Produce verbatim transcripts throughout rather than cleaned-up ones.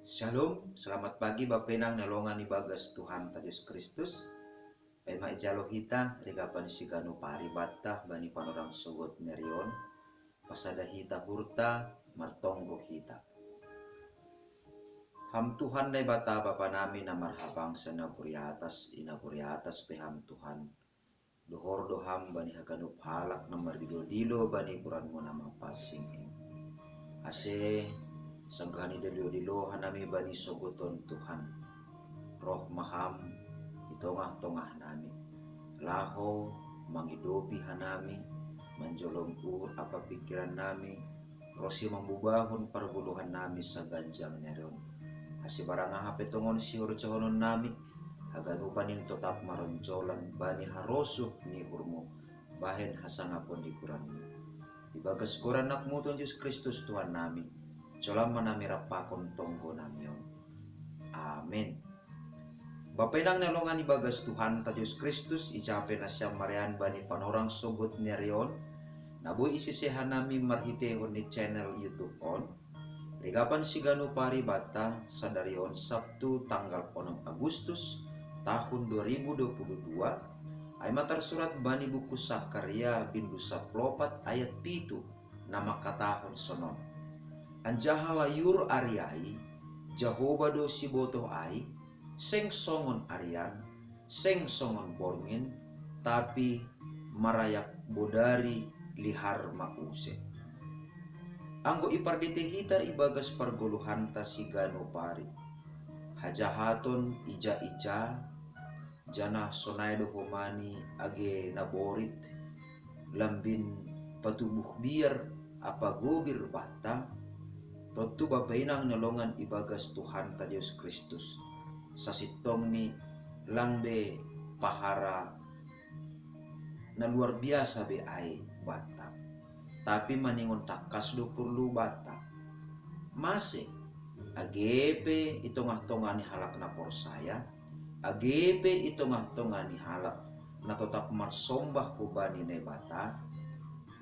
Shalom, selamat pagi Bapenang na longan ibagas Tuhan ta Jesus Kristus. Paima ijalo hita rigapan siganu paribatta bani panorang sogot nerion. Pasada hita hurta, martonggo hita. Ham Tuhan Naibata Bapa nami na marhabangsa naguri atas, inaguri atas pe ham Tuhan. Dohor do ham bani haganup halak na mardilo-dilo bani ukuranmu na mapansing in. Ase sanggahani dilo-dilo hanami bani sogoton Tuhan. Roh ma ham i tongah-tongah nami. Laho mangidopi hanami, manjolom uhur apa pikiran nami, ro si mambubahon pargoluhan nami saganjang ni ari on. Ase barang aha pe tongon sihorjahonon nami, haganupan in totap maronjolan bani harosuh ni uhurmu, bahen hasangapon di ukuranmu. Ibagas goran anakmu Tuhan Jesus Kristus Tuhan nami, jolam ma nami rap pakon tonggo nami on. Amen. Bapenang na longan ibagas Tuhan ta Jesus Kristus, ijape nasiam marean bani panorang sogot ni ari on, na boi isise hanami marhitehon ni channel YouTube on. Rigapan siganu paribatta sadari on Sabtu tanggal onom Agustus tahun dua ribu dua puluh dua, ai ma tarsurat bani buku Sakaria bindu saplopat ayat pitu na mangkatahon sonon. Anjaha layur ari ai, Jahowa do sibotoh ai, seng songon arian, seng songon borngin, tapi marayak bodari lihar ma use. Anggo ipardite hita ibagas pargoluhanta siganu pari, hajahaton ija-ija, janah sonai do homani age na borit, lambin patubuh biar apa gobir batta, tontu Bapenang na longan ibagas Tuhan ta Jesus Kristus, sasintongni lang be pahara na luar biasa be ai batta. Tapi maningon tangkas do porlu batta. Mase, age pe i tongah-tongah ni halak na porsaya, age pe i tongah-tongah ni halak na totap marsombah hubani Naibata,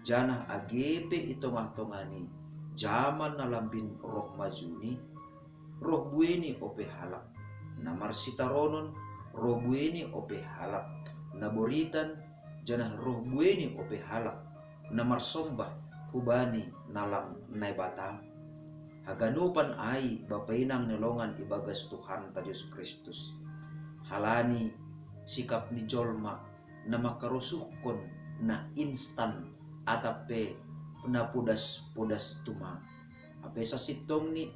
janah age pe i tongah-tongah ni jaman na lambin roh majuni, roh bueni ope halak na marsitaronon, roh bueni ope halak na boritan, janah roh bueni ope halak na marsombah hubani nalang Naibata. Haganupan ai Bapenang na longan ibagas Tuhan ta Jesus Kristus. Halani sikap ni jolma na mangkarosuhkon na instan atap pe na podas-podas tuma. Hape sasintongni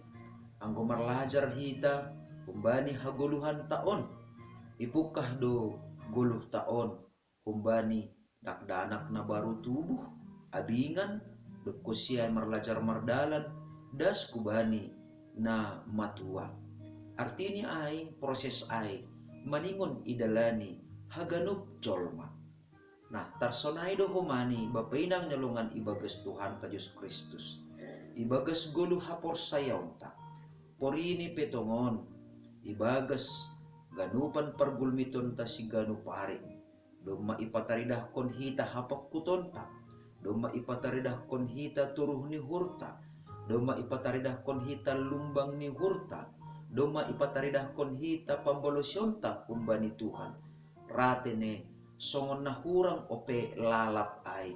anggo marlajar hita humbani hagoluhanta on, ipungkah do goluhta on humbani dakdanak na baru tubuh, abingan, dob konsi ai marlajar mardalan, das hubani na matua. Artini ai, proses ai, maningon idalani haganup jolma. Nah, tarsonai do homani Bapenang na longan ibagas Tuhan ta Jesus Kristus, ibagas goluh haporsayaonta. Porini pe tongon, ibagas ganupan pargulmitonta siganu pari, domma ipataridahkon hita hapangkutonta, domma ipataridahkon hita toruh ni uhurta, domma ipataridahkon hita lumbang ni uhurta, domma ipataridahkon hita pambalosionta humbani Tuhan. Rate ne songon na hurang ope lalap ai.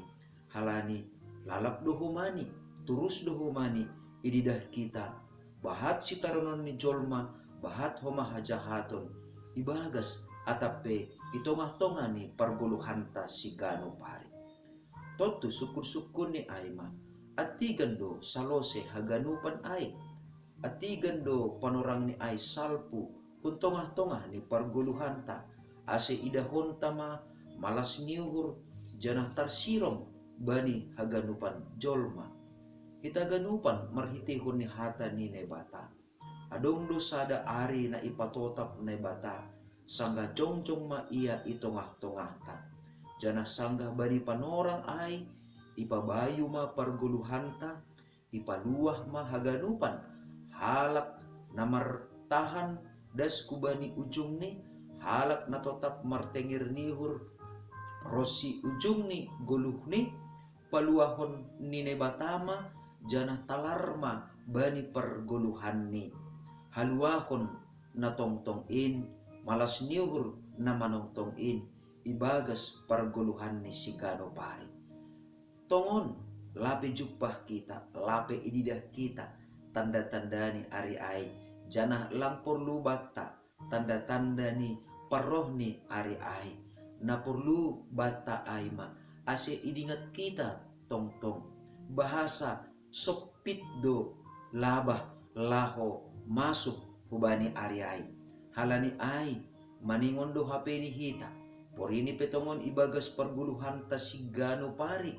Halani lalap do homani, turus do homani ididah hita, bahat sitaronon ni jolma, bahat homa hajahaton, ibagas atap pe i tongah-tongah ni pargoluhanta siganu pari. Tontu sungkun-sungkunni ai ma, antigan do salose haganupan ai. Antigan do panorangni ai salpu hun tongah-tongah ni pargoluhanta, ase idahonta ma malas ni uhur, janah tarsirong bani haganupan jolma. Hita ganupan marhiteihon ni hata ni Naibata. Adong do sada ari na ipatotap Naibata, sanggah jongjong ma Ia i tongah-tongahta. Janah sanggah bani panorang ai, ipabayu ma pargoluhanta, ipaluah ma haganupan, halak na martahan das hubani ujungni, halak na totap martenger ni uhur, ronsi ujungni goluhni, paluahon ni Naibata ma, janah talar ma bani pargoluhanni. haluahon na tongtong in, malas ni uhur na manongtong in, ibagas pargoluhan ni siganup ari. Tongon, lape jumpah kita, lape ididah kita tanda-tanda ni ari ai, janah lang porlu banta tanda-tanda ni parroh ni ari ai. Na porlu banta ai ma, ase idingat kita tongtong, bahasa sompit do labah laho masuk hubani ari ai. Halani ai, maningon do hape ni hita, porini pe tongon ibagas pargoluhanta siganup ari.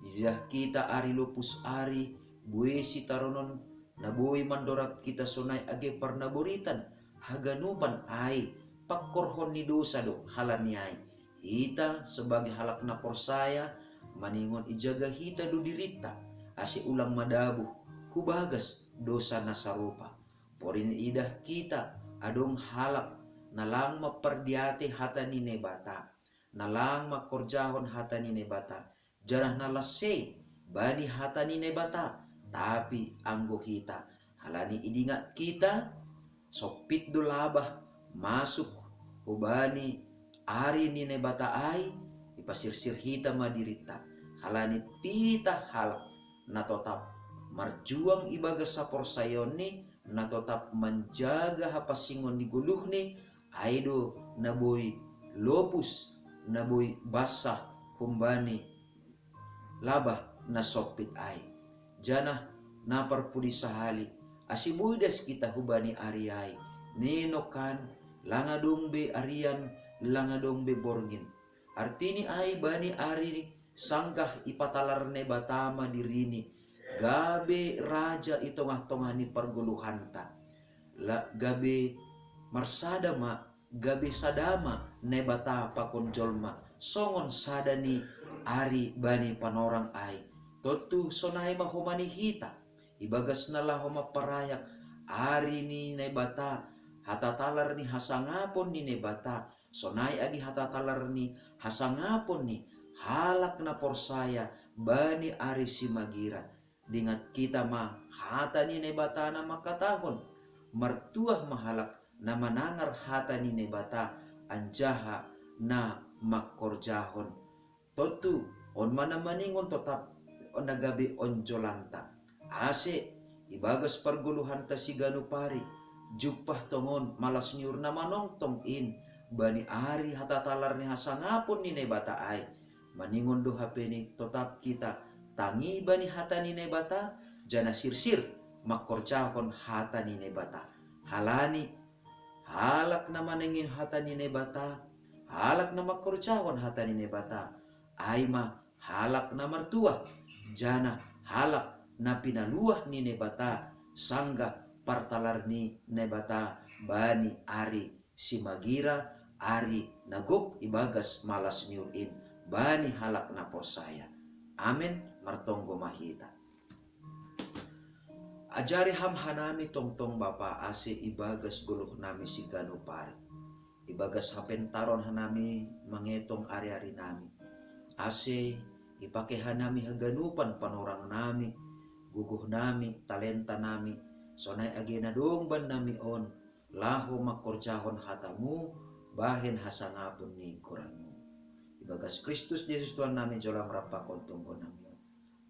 Ididah kita ari lopus ari, buei sitaronon na boi mandorab kita sonai age parnaboritan, haganupan ai, pangkorhon ni dosa do. Halani ai, hita sebagai halak na porsaya, maningon ijaga hita do dirinta, ase ulang madabuh hubagas dosa na sarupa. Porini idah kita adong halak na lang mampardiatei hata ni Naibata, na lang mangkorjahon hata ni Naibata, janah na lasei bani hata ni Naibata, tapi anggo hita, halani idingat kita, sompit do labah masuk hubani ari ni Naibata ai, ipasirsir hita ma dirinta, halani pitah halak na totap marjuang ibagas haporsayaonni, na totap manjaga hapansingon ni goluhni, ai do na boi lopus, na boi bansah humbani labah na sompit ai. Janah na parpudi sahali, ase boi das kita hubani ari ai, ninongkan, lang adong be arian, lang adong be borngin. Artini ai bani ari sanggah ipatalar Naibata ma dirini, gabe raja i tongah-tongah ni pargoluhanta. La gabe marsada ma, gabe sada ma Naibata pakon jolma, songon sada ni ari bani panorang ai. Tontu sonai ma homa ni hita, ibagas na laho mamparayak ari ni Naibata, hatatalar ni hasangapon ni Naibata, sonai age hatatalar ni hasangapon ni halak na porsaya bani ari simagira. Dingat kita ma hata ni Naibata na mangkatahon, martuah ma halak na manangar hata ni Naibata anjaha na mangkorjahon. Tontu, on ma na maningon totap na gabe onjolanta. Ase, ibagas pargoluhanta siganup ari, jumpah tongon malas ni uhur na manongtong in, bani ari hatatalar ni hasangapon ni Naibata ai. Maningon do hapeni totap kita tangi bani hata ni Naibata, janah sirsir mangkorjahon hata ni Naibata. Halani halak na manengi hata ni Naibata, halak na mangkorjahon hata ni Naibata, ai ma halak na martuah, janah halak na pinaluah ni Naibata, sanggah partalar ni Naibata bani ari simagira, ari na gok ibagas malas ni uhur in, bani halak na porsaya. Amen. Martonggo ma hita. Ajari Ham hanami tongtong Bapa, ase ibagas goluhnami siganup ari, ibagas hapentaron hanami mangetong ari-arinami, ase ipake hanami haganupan panorangnami, gogohnami, talentanami, sonai age na dong bannami on, laho mangkorjahon hata-Mu, bahen hasangapon ni goran-Mu. Ibagas Kristus Jesus Tuhannami, jalo Ham rap pakon tonggonami on.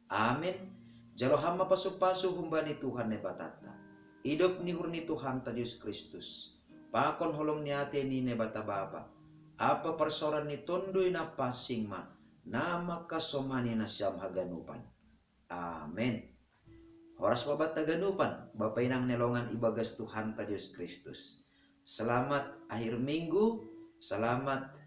Amen. Jalo Ham ma pasu-pasu humbani Tuhan Naibatanta, idop ni uhur ni Tuhanta Jesus Kristus, pakon holong ni atei ni Naibata Bapa, ampa parsaoran ni Tonduy Napansing ma, na mangkasomani nasiam haganupan. Amen. Horas ma banta haganupan, Bapa inang na hinaholongan ibagas Tuhanta Jesus Kristus. Selamat akhir minggu, selamat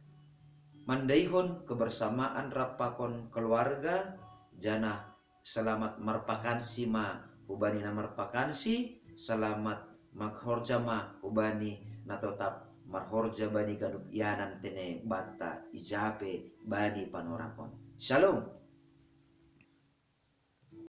mandaihon kebersamaan rap pakon keluarga, janah selamat marpakansi ma hubani na marpakansi, selamat marhorja ma hubani na totap marhorja bani ganup ianan tene banta ija pe bani panorang on. Shalom.